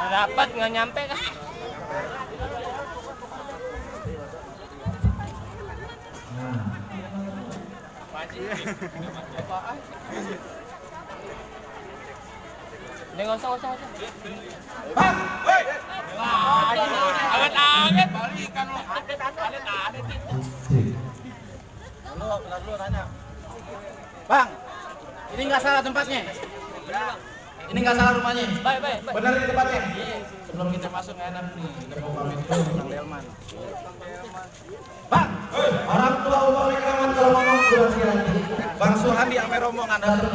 Dapat nggak nyampe kan? Nggak usah. Bang, woi. Awet-awet. Balikan lo. Adet. Lu tanya. Bang, Ini nggak salah tempatnya. Ini nggak salah rumahnya. Baik, baik. Benar ini tempatnya. Sebelum kita masuk nggak enak nih. Kita mau pamit dulu Bang Delman. Bang, orang tua Bang Delman kalau ngomong sudah sekali. Bang Suhandi ame rombongan ada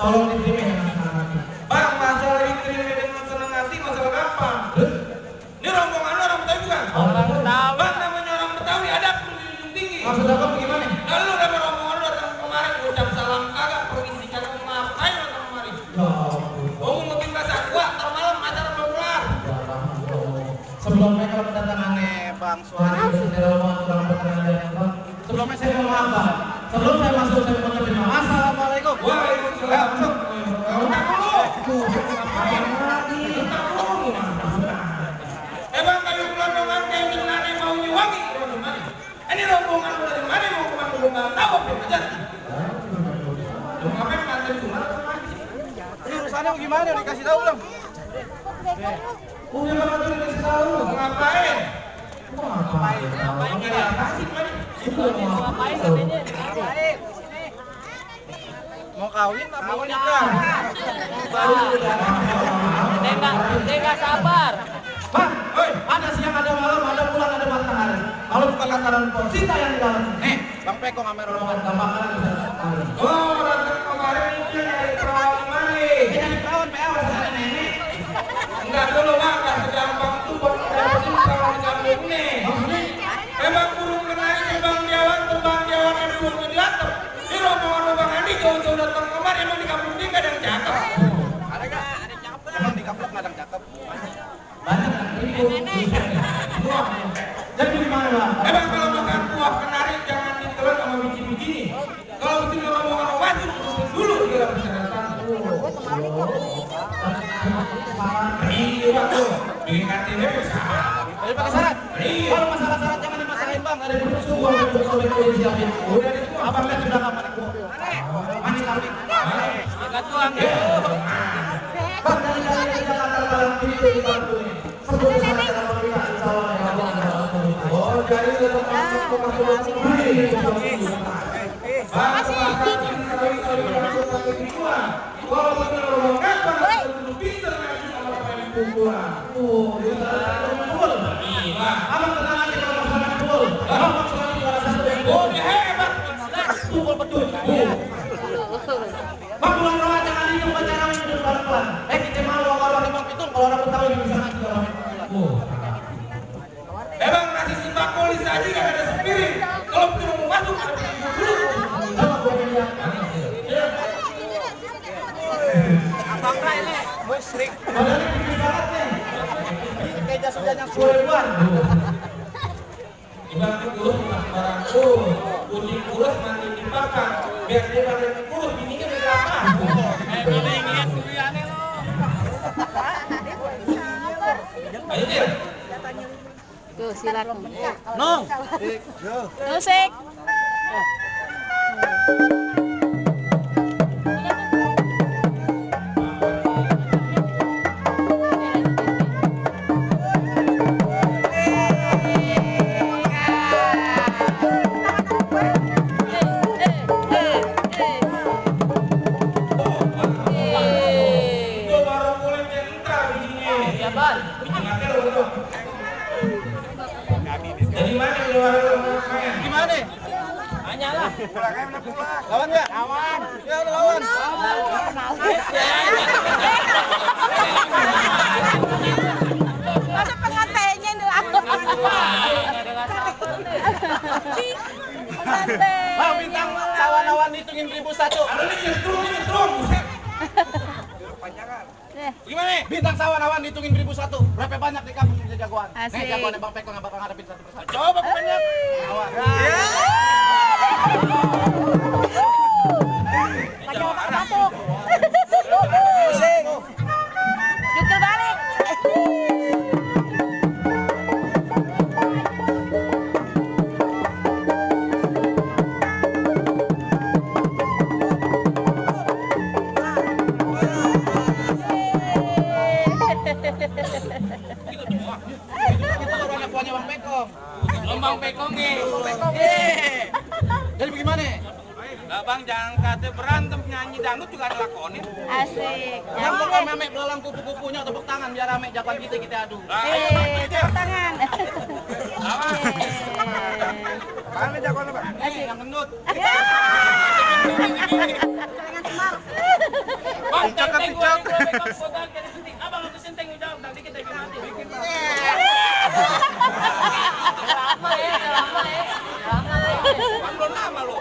tolong diterima dengan senang hati. Bang, masalah diterima dengan senang hati masalah gampang. Ini rombongan orang Betawi bukan? Orang Betawi. Bang, namanya orang Betawi ada perlu dijunjung tinggi. Maksud apa bagaimana? Lalu nama rombongan lu datang kemarin ucap salam kagak permisi kagak ngapain lu datang kemari? Oh, mungkin bahasa gua ntar malam acara mau kelar. Sebelum mereka mendatangannya Bang Suhandi dari rombongan orang Betawi dan Bang. Sebelumnya saya mau maaf Bang. Sebelum saya masuk saya mau terima. Assalamualaikum. Waalaikumsalam. Masuk. Bang, kami rombongan kayak gimana mau nyewangi dari mana? Ini rombongan lu dari mana mau kemana lu nggak tahu apa yang terjadi? Lu ngapain nganter cuma? Ini urusannya gimana? Dikasih tahu belum? Punya banget dikasih tahu. Mau ngapain? Ngapain? Nyari apa sih kemarin? Ngapain katanya? Mau kawin apa mau nikah? Dia nggak sabar. Bang, ada siang, ada malam, ada bulan, ada matahari. Kalau bukan lantaran Posita yang di dalam. Bang Peko ngamer rombongan gampang kan bisa. Oh, datang kemarin itu nyari perawan mana? Jadi perawan PA ada nenek. Enggak dulu bang, nggak segampang itu buat dapetin perawan kampung nih. Emang burung kenari terbang jauhan ada burung diatur. Ini rombongan Bang Andi jauh-jauh datang kemarin emang di kampung ini nggak ada yang cakep. Ada nggak? Ada yang cakep. Emang di kampung nggak ada yang cakep. Banyak kan? Jadi gimana Bang? Emang kalau makan buah kenari jangan ditelan sama biji-biji. Kalau betul rombongan wajib dulu segala persyaratan. Iya bang tuh, bikin KTP besar. Jadi pakai syarat. Kalau masalah syarat jangan dimasalahin Bang. Ada di buku uang di buku udah disiapin. Udah di semua. Abang lihat sudah kapan aku? Mani kawin. Angkat tuang. Bang dari Jakarta Barat ini di Bangku ini. Sebelum saya akan meminta insya Allah ya Allah. Oh jadi tetap masuk ke ini. Bang semangat ini kalau betul rombongan bang pinter lagi sama pemain pukulan. Abang tenang aja kalau masalah pukul. Abang masalah juara satu yang Oh dia hebat. pukul betul. Bang pulang rumah jangan diam pacaran duduk pelan-pelan. Kita mau kalau ada Bang Pitung kalau orang Betawi bisa ngaji kalau main pukulan. Bang nasi sembako saja nggak ada sepiring. Kalau betul mau masuk ada dulu. Sama gue bilang. Abang Rai ini musrik. Padahal ini bikin banget nih. Kayak jas hujan yang suar-suar. Dibantu kurus masih barang kucing kurus mandi dibakar. Biar dia pada kurus bininya berapa? Kalau ingat kuliahnya lo. Ayo dia. Tuh silakan. Nong. Musik. Itu baru mulai centra bijinya. Ya Bang. Biji mati lo betul. Jadi mana di luar main? Gimana? Hanya lah. Lawan nggak? Lawan. Ya udah lawan. Masa pengantinnya itu aku. Pengantin. Bang Bintang lawan-lawan hitungin 1001. Ada nih nyetrum, buset. Gimana? Bintang sawan-awan hitungin 1001. Berapa banyak di kampung punya jagoan? Asik. Nih jagoan Bang Peko nggak bakal ngadepin satu persatu. Coba banyak. Awas. Pakai otak batuk. Jukil balik. Itu baru anak buahnya Bang Peko. Lombang pekong nih. Jadi bagaimana? Apa kata berantem nyanyi dangdut juga ada lakonin. Asik. Yang pokoknya Ame belalang kupu-kupunya tepuk tangan biar Ame jagoan kita adu. Tepuk tangan. Kalian jagoan apa? Asik. Yang gendut. Bang, tenteng gue yang gue pegang pegang kena senting. Abang lu senteng jauh, nanti kita bikin nanti. Lama ya. Kan belum lama lo.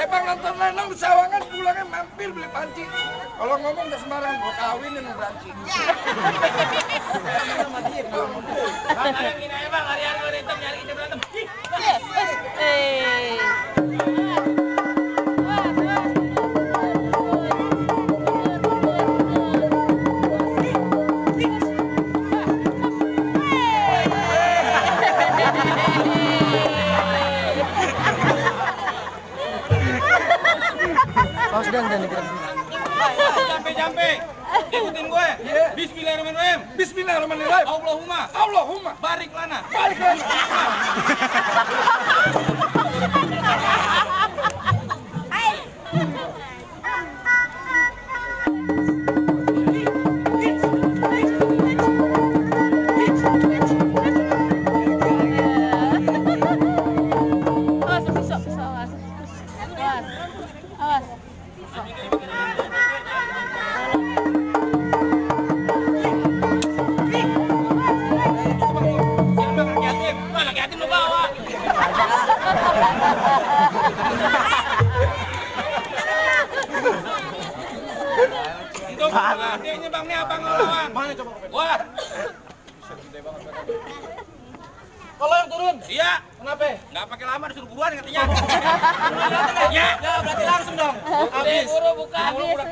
Bang nonton lenong di Sawangan pulangnya mampir beli panci. Kalau ngomong udah sembarangan gua kawinin panci. Bang, ada yang gini aja bang, hari-hari berantem, nyari kita berantem. Jampe. Ikutin gue. Bismillahirrahmanirrahim. Bismillahirrahmanirrahim. Allahumma. Barik lana. Awas. Laki yatim lu bawa. Untuk adiknya bang nih abang lawan. Mana coba? Wah. Kalau yang turun? Iya. Kenapa? Nggak pakai lama disuruh buruan katanya. Ya, berarti langsung dong. Habis. Buru bukan. Habis udah.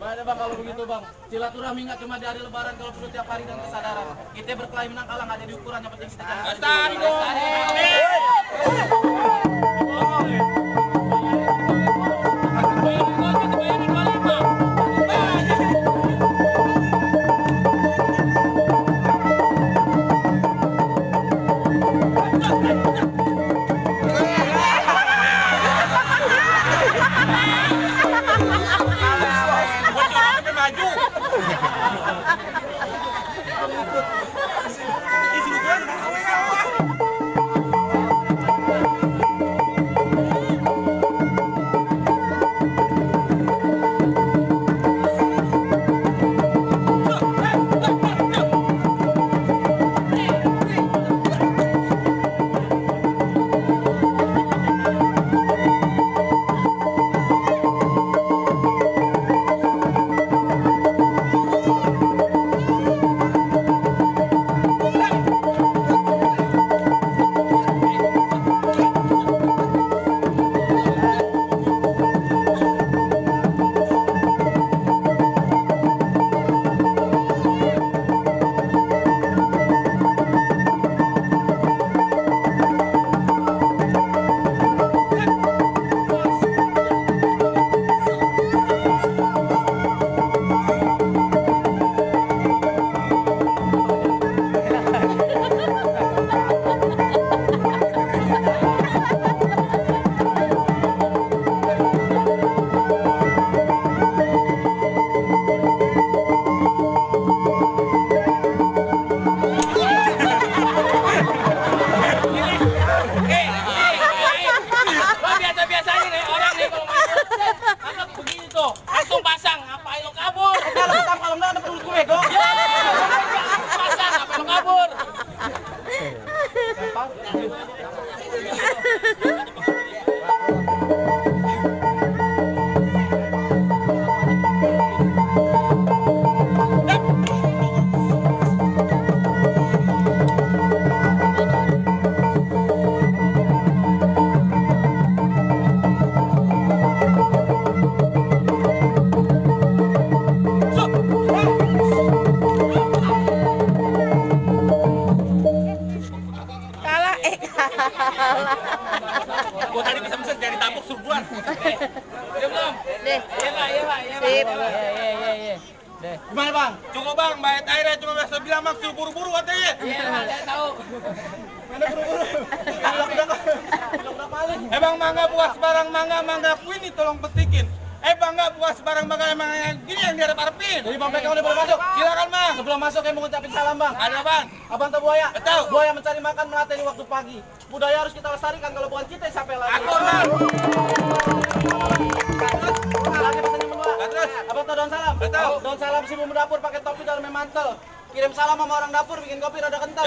Baiklah bang, kalau begitu bang, silaturahmi nggak cuma di hari lebaran, kalau perlu tiap hari dan kesadaran. Kita berkelahi menang kalah nggak jadi ukuran, yang penting kita jalan. Lestari dong. Gua tadi bisa mesen dari tabuk suruhan. Iya belum? Deh. Iya pak, iya pak. Sip. Deh. Gimana bang? Cukup bang, bayar airnya cuma biasa bilang maksud buru-buru katanya. Iya pak, saya tahu. Bang mangga buah sebarang mangga queen tolong petikin. Bang nggak buah sebarang mangga emang yang gini yang diharap-harapin. Jadi Bang PK udah boleh masuk. Silakan Bang. Sebelum masuk saya mau ngucapin salam Bang. Ada Bang. Abang tahu buaya? Betul. Buaya mencari makan melatih di waktu pagi. Budaya harus kita lestarikan, kalau bukan kita siapa lagi? Aku Bang. Lagi pesannya menua. Terus. Abang tahu daun salam? Betul. Daun salam si bumbu dapur pakai topi dalamnya mantel. Kirim salam sama orang dapur bikin kopi rada kental.